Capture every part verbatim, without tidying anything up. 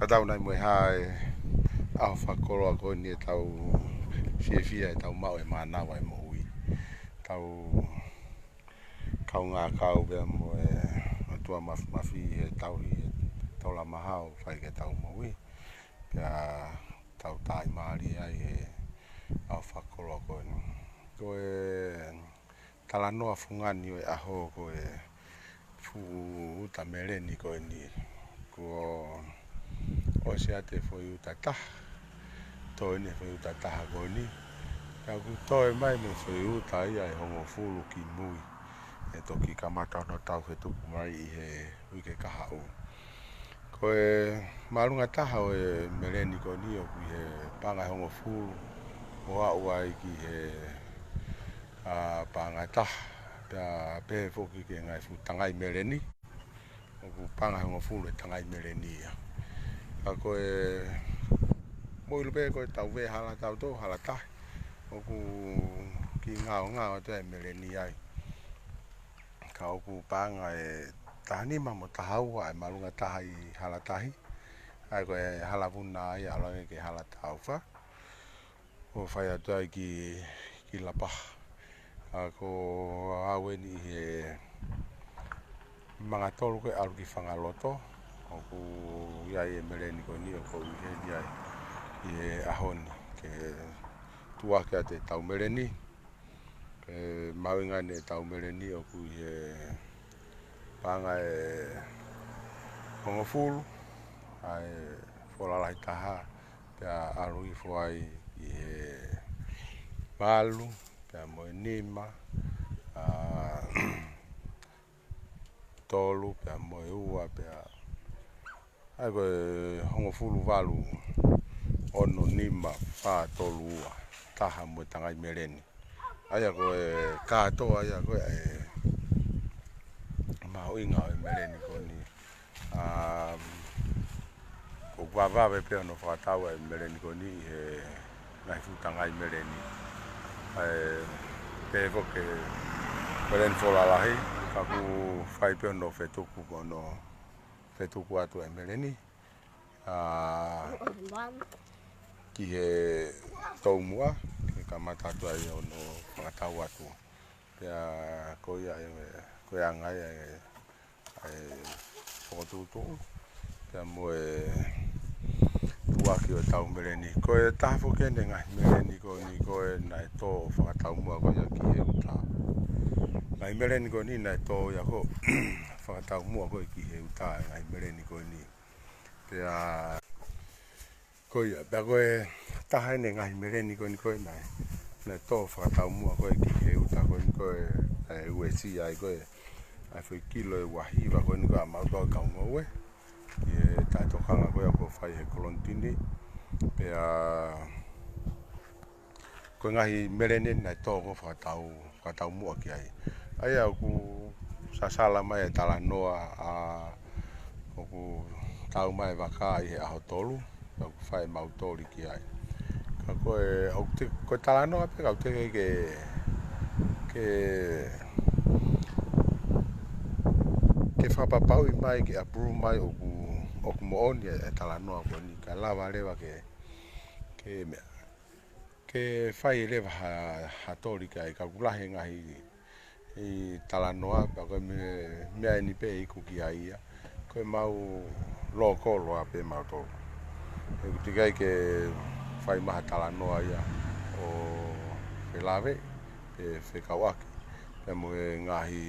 Tau nai mo e hā e ʻaho fakakoloa ko eni ʻetau fiefia ʻetau maʻu e mānava e moʻui. Tau kaungā kau pea mo e ʻOtua Māfimafi he tauhi e tola maha ʻo fai ke tau moʻui. Pea tau tāimālie ai he ʻaho fakakoloa ko eni. Ko e talanoa fungani ʻo e ʻaho ko e fuʻu uta meleni ko eni. Kuo ʻosi ʻa e foʻi uta taha. Toe ʻeni foʻi uta taha ko eni. Ka kuo toe mai mo e foʻi uta ia ʻe hongofulu ki mui. ʻE toki kamata ʻo tau fetuku mai ʻi he uike kahaʻu. Ko e māʻolunga taha ʻo e meleni ko eni ʻoku ʻi he paʻanga ʻe hongofulu ʻo aʻu ai ki he, ʻa, paʻanga ʻe taha, pea pehē foki ki he ngaahi fuʻu tangai meleni, ʻoku paʻanga ʻe hongofulu e tangai meleni ia. Ka ko e mou ʻilo pē ko e tau veʻe hala tautolu, hala tahi, ʻoku kiʻi ngaongao atu e meleni ai. Ka ʻoku paʻanga ʻe taha nima mo taha ua e māʻolunga taha ʻi hala tahi. ʻA ia ko e hala vuna ia ʻalu ange ki he hala taha ua. ʻO fai atu ai ki, ki Lapaha. Ka ko au ʻeni ʻi he manga tolu ko e ʻalu ki Fangaloto. ʻOku ʻi ai e meleni ko eni ʻoku ou ʻi heni ai ʻi he ʻaho ni. Ke tuʻuaki atu e tau meleni. Ke mahuʻinga ʻeni e tau meleni ʻoku ʻi he paʻanga ʻe hongofulu, ʻa e fola lahi taha, pea ʻalu hifo ai ʻi he valu, pea mo e nima, ʻa, tolu, pea mo e ua, pea ʻa ia ko e hongofulu valu, ono nima, fā tolu ua, taha mo e tangai meleni. ʻA ia ko e kātoa ia ko e, ʻa e mahuʻinga ʻo e meleni ko eni. ʻA, ʻoku vavevave pē hono fakatau ʻa e meleni ko eni ʻi he ngaahi fuʻu tangai meleni. ʻA e pehē foki meleni fola lahi, ka ʻoku fai pē hono fetuku ko hono fetuku atu e meleni, ʻa, ki he toumuʻa, ke kamata atu ai hono fakatau atu. Pea ko ia e, ko e anga ia e, e fokotuʻutuʻu. Pea mo e tuʻuaki ʻo e tau meleni. Ko e taha foki ʻeni e ngaahi meleni ko eni ko e naʻe tō fakataumuʻa ko ia ki he uta. Ngaahi meleni ko eni naʻe tō ia ko fakataumuʻa ko e ki he uta, ngaahi meleni ko eni. Pea ko ia, pea ko e taha ʻeni e ngaahi meleni ko eni ko e naʻe, naʻe tō fakataumuʻa ko e ki he uta ko eni ko e, e uesia ai ko e, ʻa e foʻi kilo ʻe ua hiva ko eni ko e ʻa mautolu kau ngoue. ʻI he taʻetokanga ko ia ʻoku fai he kolonitini. Pea ko e ngaahi meleni naʻe tō ko fakatau, fakataumuʻa ki ai. ʻA ia ʻoku sasala mai e talanoa ʻa, ʻoku tau mai e vaka ʻi he ʻaho tolu, ʻoku fai e mautoli ki ai. Ka ko e, ʻoku te, ko e talanoa pē ka ʻoku teʻeki ke, ke, ke fakapapauʻi mai, ke approve mai ʻoku, ʻoku moʻoni e, e talanoa ko eni, ka lava leva ke, ke meʻa, ke fai leva ha, ha toli ki ai, ka ʻoku lahi e ngaahi talanoa, pea ko e me-, meʻa ʻeni pē ʻe iku ki ai ia. Ko e mau lōkolo ā pē mautolu. ʻOku teʻeki ai ke fai mai ha talanoa ia ʻo felāveʻi, pe fekauʻaki, pea mo e ngaahi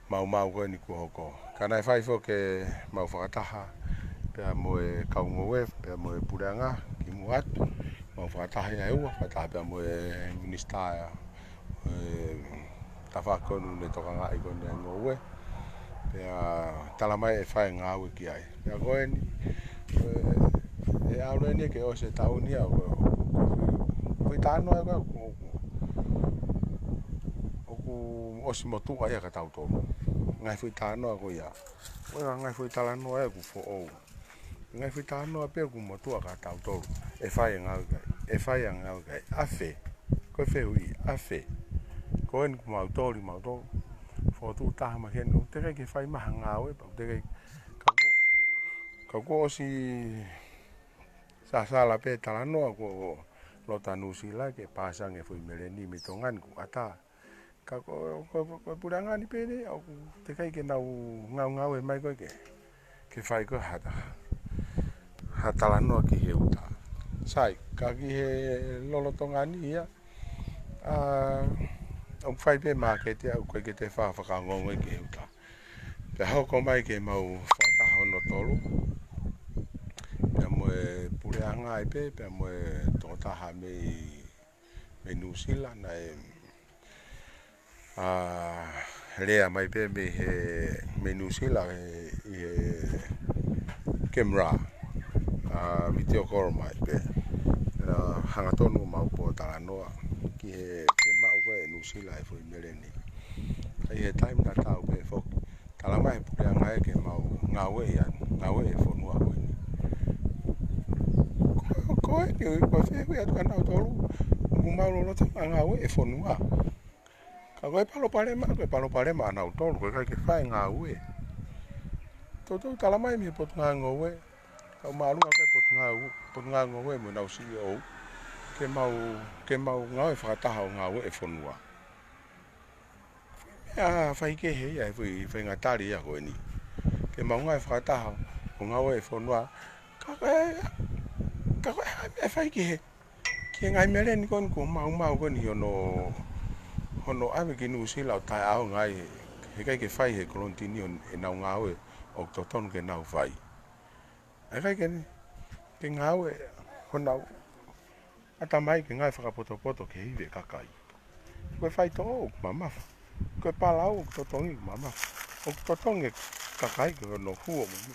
maumau ko eni kuo hoko. Ka naʻe fai foki ke mau fakataha, pea mo e kau ngoue, pea mo e puleʻanga, kimuʻa atu, mau fakataha ia ʻe ua, fakataha pea mo e minisitā ia, e tafaʻaki ko eni naʻe tokangaʻi ko eni e ngoue. Pea tala mai ʻe fai e ngāue ki ai. Pea ko eni, e, e ʻalu eni ke ʻosi e taʻu ni ia, ko, ko, ko e foʻi talanoa ko, ko, ʻoku ʻosi motuʻa ia kia tautolu. Ngaahi foʻi talanoa ko ia. Ko e ngaahi foʻi talanoa ia ʻoku foʻou. Ngaahi foʻi talanoa pē ʻoku motuʻa kia tautolu. ʻE fai e ngāue ki ai. ʻE fai e ngāue ki ai. ʻAfē. Ko e fehuʻi. ʻAfē. Ko eni kuo mau toli mautolu. Fokotuʻu taha mai heni. ʻOku teʻeki ke fai mai ha ngāue. Pea ʻoku teʻeki ka Pea kuo ʻosi sasala pē talanoa kuo loto ʻa Nuʻusila ke pāsange foʻi meleni mei Tonga ni kuo ʻatā. Ka ko, ko, ko e puleʻanga ni pē ʻeni, ʻoku teʻeki ai ke nau ngaungaue mai ko ē ke, ke fai ko ē ha ta-, ha talanoa ki he uta. Sai, ka ki he lolotonga ni ia, ʻa, ʻoku fai pē māketi ʻa ʻoku ʻikai ke toe fai ha fakaongoongo ki he uta. Pea hoko mai ke mau fakataha hono tolu. Pea mo e puleʻanga ai pē, pea mo e tokotaha mei, mei Nuʻusila, naʻe, ʻa, lea mai pē mei he, mei Nuʻusila, he, ʻi he camera, ʻa, video call mai pē. ʻA, hangatonu mau pōtalanoa ki he, ke maʻu ko ē ʻe Nuʻusila e foʻi meleni. ʻI he taimi tatau pē foki, talamai he puleʻanga ē ke mau ngāueʻi ʻa, ngāueʻi e fonua ko eni. Ko, ko eni, ko e fehuʻi atu kia nautolu, ʻoku mau lolotonga ngāueʻi e fonua. Ka ko e palopalema, ko e palopalema ʻanautolu, ko e ʻikai ke fai e ngāue. Toutou talamai mei he Potungāue Ngoue, kau māʻolunga ko e Potungāue, Potungāue Ngoue mo ʻenau C E O, ke mau, ke mau ngāue fakataha ʻo ngāueʻi e fonua. ʻA, faikehe ia, he foʻi, foʻi ngaahi tali ia ko eni. Ke mau ngāue fakataha ʻo ngāueʻi e fonua. Ka ko e, ka ko e, ʻa, ʻe faikehe. Ki he ngaahi meleni ko eni kuo maumau ko eni hono, hono ʻave ki Nuʻusila ʻo taʻeʻaonga ai, he ʻikai ke fai he kolonitini ʻenau ngāue ʻoku totonu ke nau fai. ʻIkai ke ni, ke ngāue honau ʻatamai ke ngāue fakapotopoto ki he ivi e kakai. Ko e faitoʻo ʻoku mamafa. Ko e palau ʻoku totongi ʻoku mamafa. ʻOku totongi e kakai ke nau hū ʻo mamafa.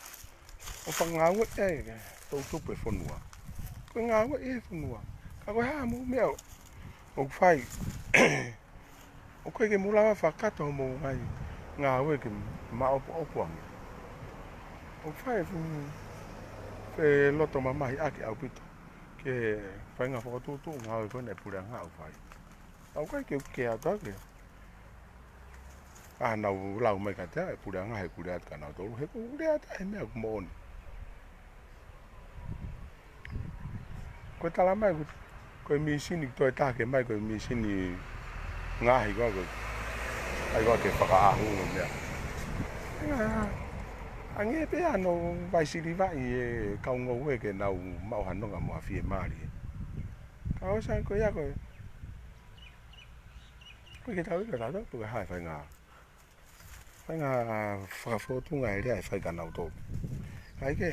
ʻO fakangāueʻi e toʻutupu e fonua. Ko e ngāueʻi e fonua. Ka ko e hā mo e meʻa ʻoku fai. ʻOku ʻikai ke mou lava fakakakato hoʻomou ngaahi ngāue ke maʻopoʻopo ange. ʻOku fai e fuʻu feloto mamahi ʻaki ʻaupito. Ke fai ngaahi fokotuʻutuʻu ngāue ko ena e puleʻanga ʻoku fai. ʻOku ʻikai ke u ke atu ake. ʻA, nau lau mai kiate au e puleʻanga he ʻoku lea atu kia nautolu, he ʻoku lea atu he meʻa ʻoku moʻoni. Ko e talamai, ko, ko e mīsini, toe taha ke mai, ko e mīsini ngaohi ko, ko, ʻai ko ke fakaʻahu mo e meʻa. ʻA, ʻange pē ʻa hono vaisilivaʻi e kau ngoue ke nau maʻu ha nonga mo ha fiemālie. Ka ʻosi ange ko ia ko e Ko e ke tau ika tata, ko e hā e faʻahinga, faʻahinga fakafōtunga e lea ʻe fai kia nautolu. ʻIkai ke,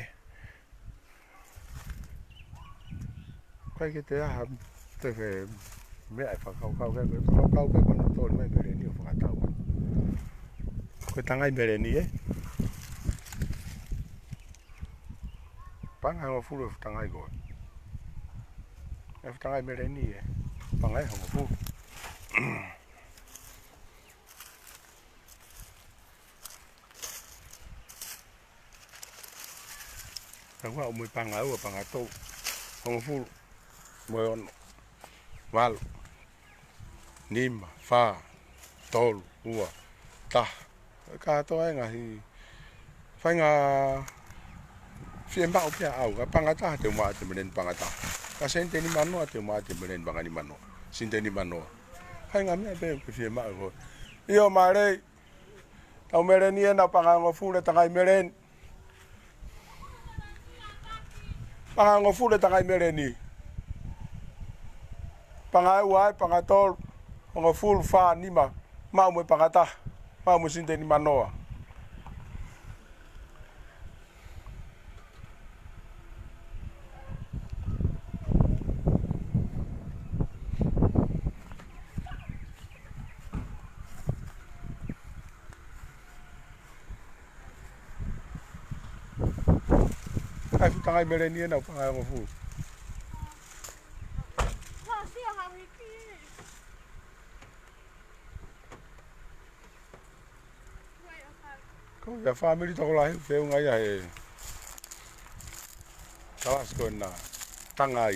ʻikai ke toe ʻi ai ha toe meʻa ʻe fakakaukau ki ai, ko e fakakaukau ki ai ko hono toli mai meleni ʻo fakatau. Ko e tangai meleni ē. Paʻanga ʻe hongofulu e fuʻu tangai ko ē. E fuʻu tangai meleni ē. Paʻanga ʻe hongofulu. Ka ua ʻo mo e paʻanga ua, paʻanga tolu. Hongofulu. Mo e ono. Valu. Nima, fā, tolu, ua, taha. Kātoa e ngaahi faʻahinga fiemaʻu pē ʻaʻau. Ka paʻanga taha te u maʻu ʻa e meleni paʻanga taha. Ka sēniti ʻe nimanoa te u maʻu ʻa e meleni paʻanga nimanoa. Sēniti ʻe nimanoa. Faʻahinga meʻa pē ke fiemaʻu ko. ʻIo, mālō. Tau meleni ē, nau paʻanga hongofulu e tangai meleni. Paʻanga hongofulu e tangai meleni. Paʻanga ua ai, paʻanga tolu, hongofulu, fā, nima, maʻu mo e paʻanga taha, maʻu mo e sēniti ʻe nimanoa. ʻAi fuʻu tangai meleni ē, nau paʻanga hongofulu. Ko ia fāmili tokolahi, feʻunga ia he kalasi ko ena tangai.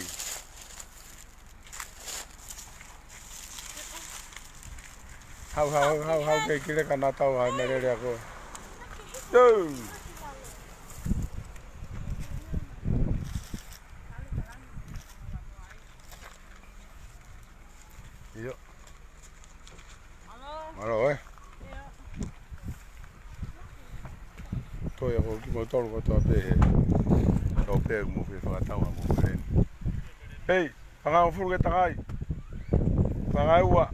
Hau, hau, hau, hau, kei kile ka na tau ai melele ako. Yo! Ko ia ko kimoutolu kotoa pē he. Tau pē mo fie fakatau ʻa mo meleni. Hei, fanga hongofulu ke tangai. Fanga ua.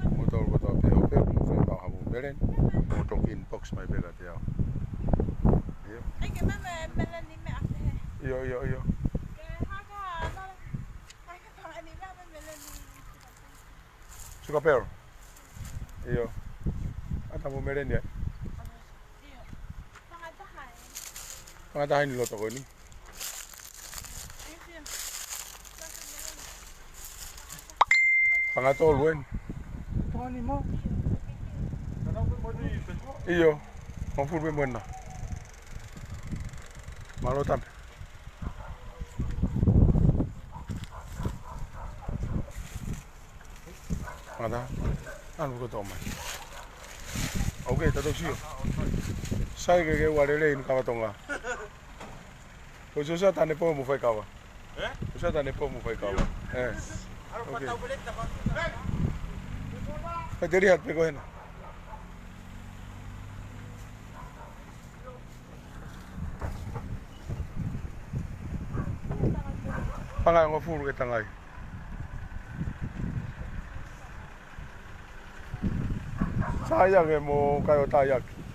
Kimoutolu kotoa pē, ʻo pē mo fie fakatau ʻa mo meleni. Mo toki inbox mai pē kiate au. ʻIo. ʻAi ke mama meleni me ʻafe he. ʻIo, ʻio, ʻio. Ke haka, nala. ʻAi ke fanga ni mama meleni. Suka Pearl. ʻIo. ʻAta mo meleni ai. Fanga taha ʻeni loto ko eni. Fanga tolu ʻeni. ʻIo. Hongofulu pē mo ena. Mālō Tampe. Fanga taha. Anu ko tō mai. Ok, tatau sio. Sai ke ke ua lelei ʻi he kava Tonga. Ko sio sa tane po mo fai kava. Ko sa tane po mo fai kava. Ok. Fai teri hat pe ko hena. Fanga hongofulu ke tangai. Sa ia ke mo kai o taiaki.